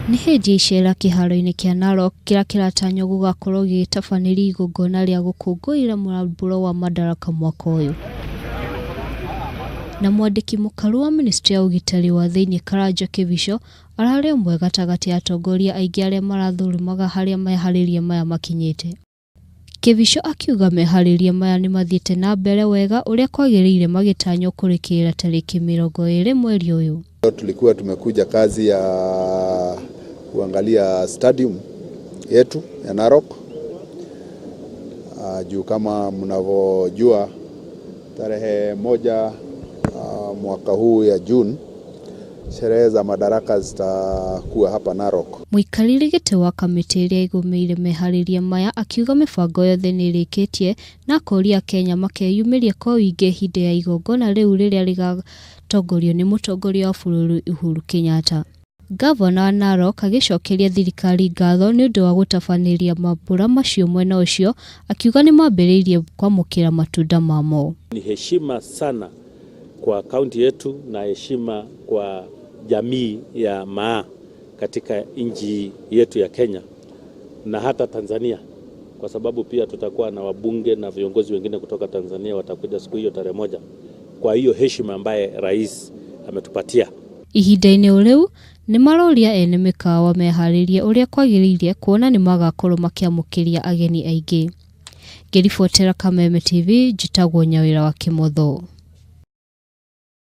Nĩ hĩndĩ ya icera kĩharo-inĩ kĩa Narok kĩrĩa kĩratanywo gũgakorwo gĩgĩtabanĩrio igongona rĩa gũkũngũĩra mũrambũro wa Madaraka mwaka ũyũ. Na mwandĩki mũkaru wa ministry ya ũgitĩri wa thĩinĩ Karanja Kibicho ararĩ ũmwe gatagatĩ ya atongoria aingĩ arĩa marathũrimaga harĩa meharĩria maya makinyĩte. Kibicho akiuga meharĩria maya nĩmathiĩte na mbere wega ũrĩa kwagĩrĩire magĩtanywo kũrĩkĩrĩra tarĩki 20 mweri ũyũ. Tulikuwa tumekuja kazi ya kuangalia stadium yetu ya Narok. Juu kama mnavyojua tarehe 1 mwaka huu ya June sherehe za Madaraka zitakuwa hapa Narok. Mũikarĩri gĩtĩ wa kamĩtĩ ĩrĩa ĩgũmĩire meharĩria maya akiuga mĩbango yothe nĩĩrĩkĩtie na akoria Akenya makeyumĩria kwa ũingĩ hĩndĩ ya igongona rĩu rĩrĩa rĩgatongorio nĩ mũtongoria wa bũrũri Uhuru Kenyatta. Gavana wa Narok agĩcokeria thirikari ngatho nĩ ũndũ wa gũtabanĩria mambũra macio mwena ũcio akiuga nĩmambĩrĩirie kwamũkĩra matunda mamo. Ni heshima sana kwa kaunti yetu na heshima kwa jamii ya Maa katika nchi yetu ya Kenya na hata Tanzania, kwa sababu pia tutakuwa na wabunge na viongozi wengine kutoka Tanzania watakuja siku hiyo tarehe 1. Kwa hiyo heshima ambaye rais ametupatia. Ihinda-inĩ o rĩu nĩ maroria ene mĩkawa meharĩrie ũrĩa kwagĩrĩire kuona nĩ magakorwo makĩamũkĩria ageni aingĩ. Ngĩribotera Kameme TV, njĩtagwo Nyawĩra wa Kĩmotho.